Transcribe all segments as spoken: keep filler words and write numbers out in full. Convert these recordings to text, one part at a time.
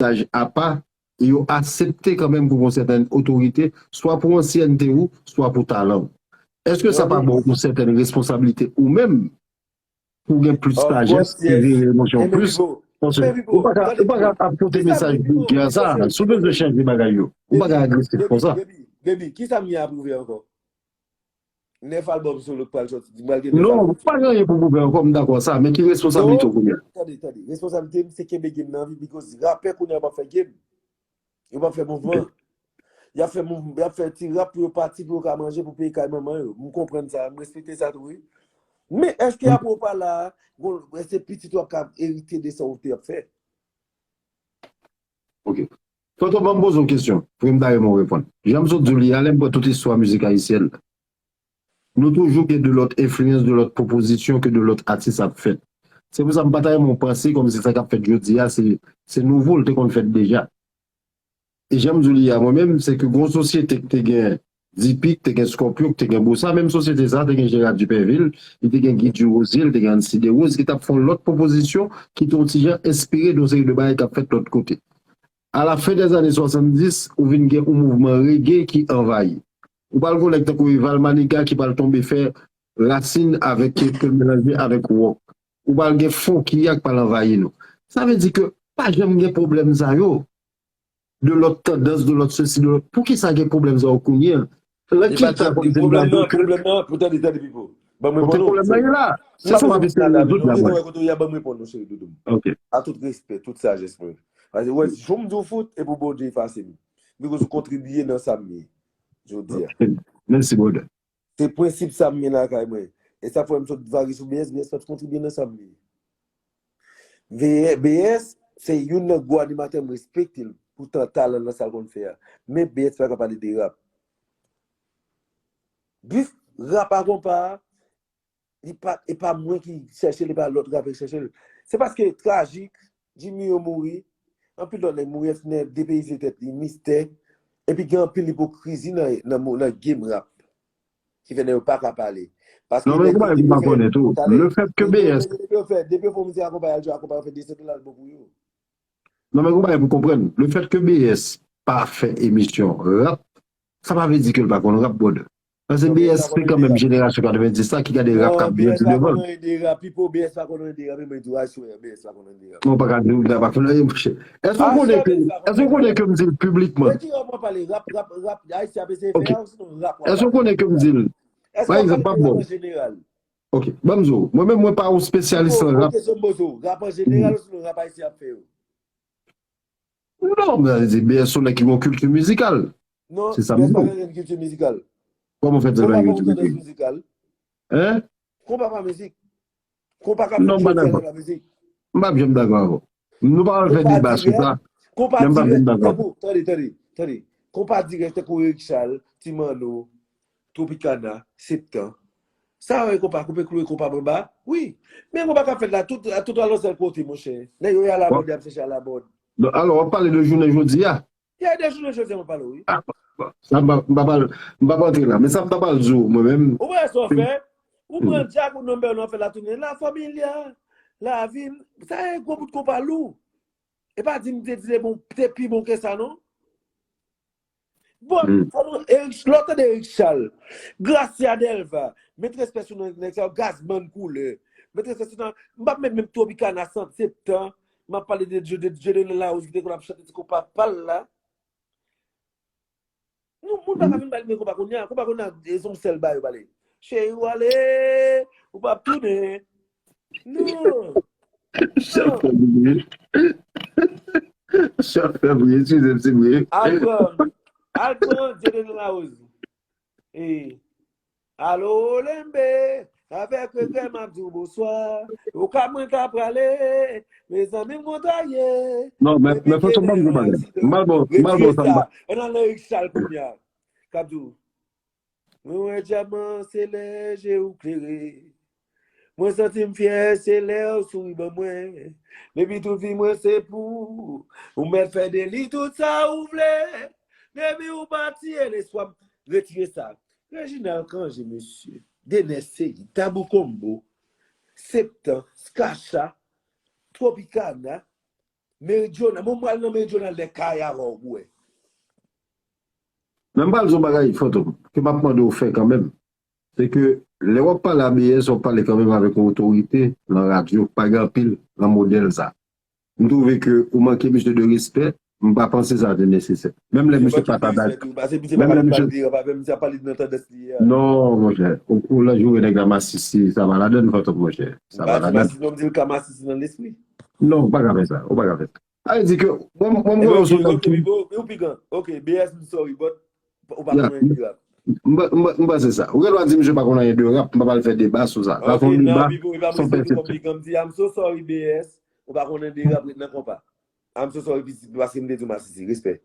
peyizaj apa, e yo aksepte kanmenm pou yon sètèn otorite, swa pou ansyènte ou, swa pou talan w. Èske sa pa ba w yon sètèn responsablite ou menm pou w gen plis sajès, pou w jere emosyon w plis? Paske ou pa ka, ou pa ka ap pote mesaj de gè sa, si w bezwen chanje bagay yo, ou pa ka agresif konsa. Baby, kisa m ye a pwouve ankò? Nèf albòm solo k pral sòti. Di m pral gen nèf albòm solo. Non, ou pa gen anyen pou pwouve ankò, m dakò sa, men ki responsablite w kounye a? Tande, tande. Responsablite m se kenbe game nan viv, because rapè kounye a p ap fè game. Yo p ap fè mouvman. Y ap fè mouv, y ap fè ti rap pou yo pati, pou yo ka manje, pou peye kay manman yo. M konprann sa, m respekte sa tou, wi. Men èske apre w pa la a, gon, èske pitit w ap ka erite de sa w te ap fè? Ok. Tonton, ban m poze w kesyon. Frè m ta renmen w reponn. Jan m sot di w li a, lè m pran tout istwa mizik ayisyèn, nou toujou gen de lòt enfliyans, de lòt pwopozisyon ke de lòt atis ap fè. Se pou sa m pa ta renmen w panse kòmsi sa k ap fèt jodi a, se, se nouvo, l te konn fèt deja. E jan m di w li a, mwen menm, se ke gon sosyete ki te gen Dipi, ki te gen Scorpio, ki te gen Boussa, menm sosyete sa a te gen Gérard Dupervil, li te gen Guy Durosier, li te gen Ancy Desroses, ki t ap fè yon lòt pwopozisyon ki te yon ti jan enspire de yon seri de bagay k ap fèt lòt kote. A la fen dèzane swasanndis, ou vin gen yon mouvman reggae ki anvayi. Ou pral gen yon nèg tankou Eval Maniga ki pral tonbe fè rasin avèk, ke, ke l melanje avèk wòk. Ou pral gen fonky a k pral anvayi nou. Sa vle di ke pa janm gen pwoblèm sa yo. De lòt tandans, de lòt sesi, de lòt. Poukisa gen pwoblèm sa yo kounye a? Nan ki eta kòmsi nou la ke. Pwoblèm nan, pwoblèm nan, pou tande, tande, Pipo. Ban m reponn ou. Pwoblèm nan ye la. Se sa m ap eseye rezoud la, mwen. Kote w ye a, ban m reponn ou, cheri doudou m. Ok. A tout respè, tout sajès mwen. Paske, wè, jou m di w fout, e pou Bondye efase m. Because ou kontribiye nan sa m ye jodi a. Mèsi, brother. Se prensip sa m gen lakay mwen. E sa fè m sot vage sou B S, B S pa t kontribiye nan sa m ye. B S, se youn nan gwo animatè m respekte l pou tan talan nan sa l konn fè a. Men B S pa ka pale de rap. Bif, rap a konpa a, li pa, e pa mwen ki chèche l, e pa lòt rapè ki chèche l. Se paske Trajik, Jimmy yo mouri, anpil lòt nèg mouri, F N F depeyize tèt li, Mistè, epi gen anpil ipokrizi nan, nan, nan game rap. Ki fè nèg yo pa ka pale. Paske. Non, men gon bagay pou m pa konnen tou. Lefèt ke B S. Depi yo fè, depi yo fè yon mizik akonpaye, al jwe akonpaye, yo fè de sèt lòt albòm pou yo. Non, men gon bagay pou konprann. Lefèt ke B S pa fè emisyon rap, sa pa vle di ke l pa konn rap, brother. Paske B S se kanmenm jenerasyon katrevendis la ki gade rap k ap byen pi devan. Non, B S pa konn anyen de rap, Pipo, B S pa konn anyen de rap, e mwen di w, I swear, B S pa konn anyen de rap. Non, pa ka di w, pa konn anyen, monchè. Èske w konnen ke, èske w konnen ke m di l piblikman? De ki rap w ap pale? Rap, rap, rap, Ayisyen ap eseye fè a, osinon rap w ap pale? Èske w konnen ke m di l? Pa egzanp, pa bon. Èske w ap pale de rap an jeneral? Ok, ban m di w, mwen menm, mwen pa yon espesyalis nan rap. Pipo, kesyon m poze w, rap an jeneral, osinon rap Ayisyen ap fè yo? Non, men sa vle di, B S se yon nèg ki gen yon kilti mizikal. Non, B S pa gen kilti mizikal. Kòman fè di pa gen kilti mizikal? Hein? Konpa pa mizik. Konpa ka fè jodi a pa mizik. M p ap janm dakò avè w. Nou pa pral fè deba sou sa. Men m p ap janm dakò. Tankou, tande, tande, tande. Konpa dirèk tankou Eric Charles, Ti Manno, Tropicana, Septan. Sa yo konpa, koupe klou e konpa manba. Wi. Men konpa k ap fèt la, tout, tout alò sèl kote, monchè. Nèg yo ye alamòd, y ap chèche alamòd. Alò, w ap pale de jounen jodi a. Ya, de jounen jodi a, mwen pale w, wi. Ah, bon, sa m pa, m pa pral, m pa pral antre la. Men sa m ta pral di w, mwen menm. Ou wè sa w fè? Ou pran Djak, ou nonbè, ou nan fè la tounen La Familia, lavi m. Sa e gwo bout konpa lou. E pa di m te di te bon, te pi bon ke sa, non. Bon, fò nou, Eric, lè w tande Eric Charles, Gracia Delva, met respè sou nèg sa yo, Gazman Koulè. Met respè sou nan, m p ap met menm Tropicana, Sant Septan, m ap pale de Dieudonné Larose ki te konn ap chante ti konpa pa l la. Nou, moun pa ka vin pale men konpa kounye a. Konpa kounye a, e se yon sèl bagay yo pale. Cheri w ale, ou p ap tounen. Non. Chèf fè vre. Chèf fè vre, eskize m, se vre. Al pran, al pran Dieudonné Larose. E, alo, Lenbe, avèk regrè m ap di w bonswa. Okap mwen ka prale, mezanmi m kontrarye. Non, men, men Fantom, ban m di w bagay. M al ba w, m al ba w sa m pa. Ann al nan Eric Charles kounye a. K ap di w, mwen wè dyaman, se lè je w klere. Mwen santi m fyè, se lè w souri ban mwen. Depi tout vi mwen se pou ou. Ou mèt fè de li tout sa ou vle. Depi ou pati, e lespwa m retire sa. Reginald Cangé, mesye. Dener Celie, Tabou Combo, Septan, Skacha, Tropicana, Meridional, mwen m pral nan Meridional de kay avè w pou wè. Men m pral di w bagay, Fantom, ke m ap mande w fè kanmenm. Se ke lè w ap pale a B S, w ap pale kanmenm avèk yon otorite nan radyo, pa gen anpil nan modèl sa. M twouve ke ou manke misye de respè, m pa panse sa te nesesè. Menm lè misye pa ta dak. Menm lè misye. Non, monchè, ou, ou lan joure nèg la masisi, sa pa ladann, Fantom, monchè. Sa pa ladann. Non, m di l ka masisi nan lespri. Non, ou pa ka fè sa, ou pa ka fè sa. Sa vle di ke mwen, mwen, mwen, ok, ok, Bibo, ou pikan. Ok, B S, I'm sorry, but ou pa konnen de rap. M pa- m pa- m panse sa. Ou gen dwa di misye pa konn anyen de rap, m pa pral fè deba sou sa. Sa se yon deba, se yon pèsepsyon. Pikan, m di, I'm so sorry, B S, ou pa konnen de rap, ret nan konpa. I'm so sorry, pitit, paske m te di w masisi, respè.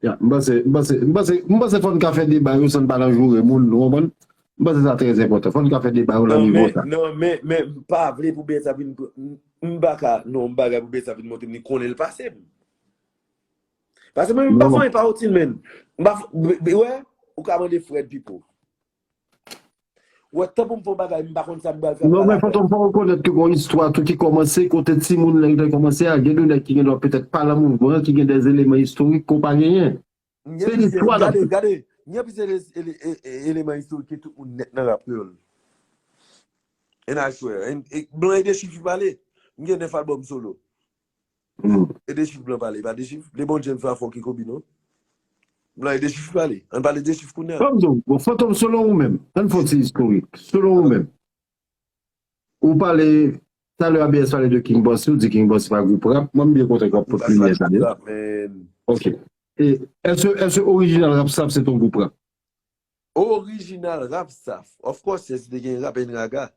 Ya, m panse, m panse, m panse, m panse fò n ka fè deba yo san n pa nan joure moun, ou konprann? M panse sa trè enpòtan. Fò n ka fè deba yo nan nivo sa. Non, men, men, men, m pa vle pou B S ap vin pran, m, m pa ka, non, m pa ka pou B S ap vin montre m, li konnen l pase m. Paske mwen menm m pa fè anyen pa wotin, men. M pa, w wè, ou ka mande Fred Pipo. W wè, tan pou m fè yon bagay, m pa konn sa m pral fè. Non, men Fantom, fò w rekonèt ke gon istwa tou ki kòmanse kote timoun lè yo te kòmanse a, gen de nèg ki gen dwa petèt pa nan mouvman an, ki gen de eleman istorik ke w pa genyen. Se istwa n ap fè. Gade, gade, gen plizyè eleman istorik ke tout moun nèt nan rap kreyòl. And I swear. Blan e de chif li pale. M gen nèf albòm solo. E de chif blan pale, pa de chif. Lebondye m fè afè ki kobi non. Blan e de chif pale. Ann pale de chif kounye a. Fantom, bon, Fantom, selon ou menm, ann fè yon ti istorik. Selon ou menm, ou pale, talè a B S pale de King Bossy, ou di King Bossy pa gwoup rap. Mwen, m byen kontan ke w ap pot limyè sa yo. Ok. E, èske, èske Orijinal Rap Staff se t on gwoup rap? Orijinal Rap Staff. Of course, yes, te gen Rap and Raga.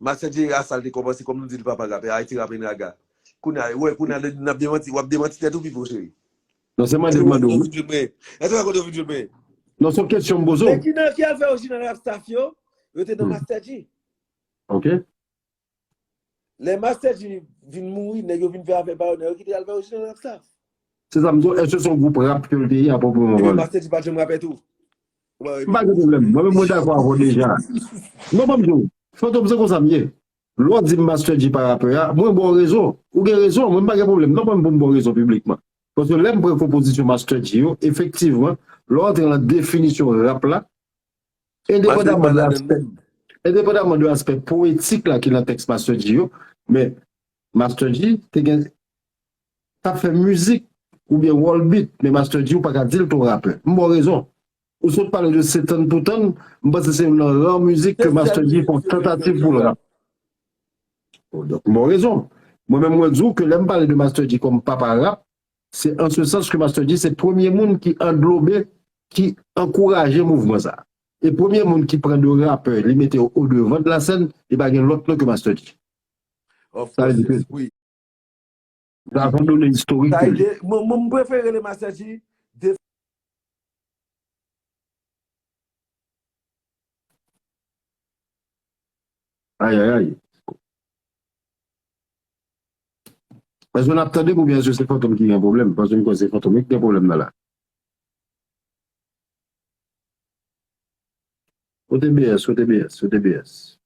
Master J a sa l te kòmanse, kòm nou di l papa rap, Ayiti Rap and Raga. Kounye a, wè, kounye a, n ap demanti, w ap demanti tèt ou pi fò, cheri. Non, se mande m mande w. Èske w rakonte yon videyo mwen? Non, se yon kesyon m poze w. Men ki nan ki al fè Orijinal Rap Staff yo? Yo te nan Master J. Ok. Lè Master J vin mouri, nèg yo vin fè afè pa yo, nèg yo kite al fè Orijinal Rap Staff. Se sa m di w, èske se yon gwoup rap ke l te ye a pwoprèman pale? Master J pa t janm rapè tou. M pa gen pwoblèm. Mwen menm mwen dakò avè w deja. Non, ban m di w. Fantom, se konsa m ye. Lè w di m Master J pa rapè a, mwen ba w rezon. Ou gen rezon, mwen m pa gen pwoblèm. Non, mwen m pou m ba w rezon piblikman. Paske lè m pran konpozisyon Master J yo, efektivman, lè w antre nan definisyon rap la, Endepandaman de aspè, endepandaman de aspè powetik la ki nan tèks Master J yo, men Master J te gen, t ap fè mizik oubyen world beat, men Master J ou pa ka di l t on rapè. M ba w rezon. Ou sot pale de Se Tann pou Tann, m panse se youn nan ra mizik ke Master J fè on tantativ pou l rap. Donk, m ba w rezon. Mwen menm, mwen di w ke lè m pale de Master J kòm papa rap, Se an se sans ke Master J se premye moun ki anglobe, ki ankouraje mouvman sa. E premye moun ki pran de rapè, li mete yo odevan de la sèn, li pa gen lòt non ke Master J. Sa vle di ke sa se yon done istorik pou li. Mwen, mwen, m prefere rele Master J de Ayayay. Èske n ap tande m oubyen èske se Fantom ki gen pwoblèm? Paske m kwè se Fantom wi ki gen pwoblèm nan la. Kote B S, kote B S, kote B S?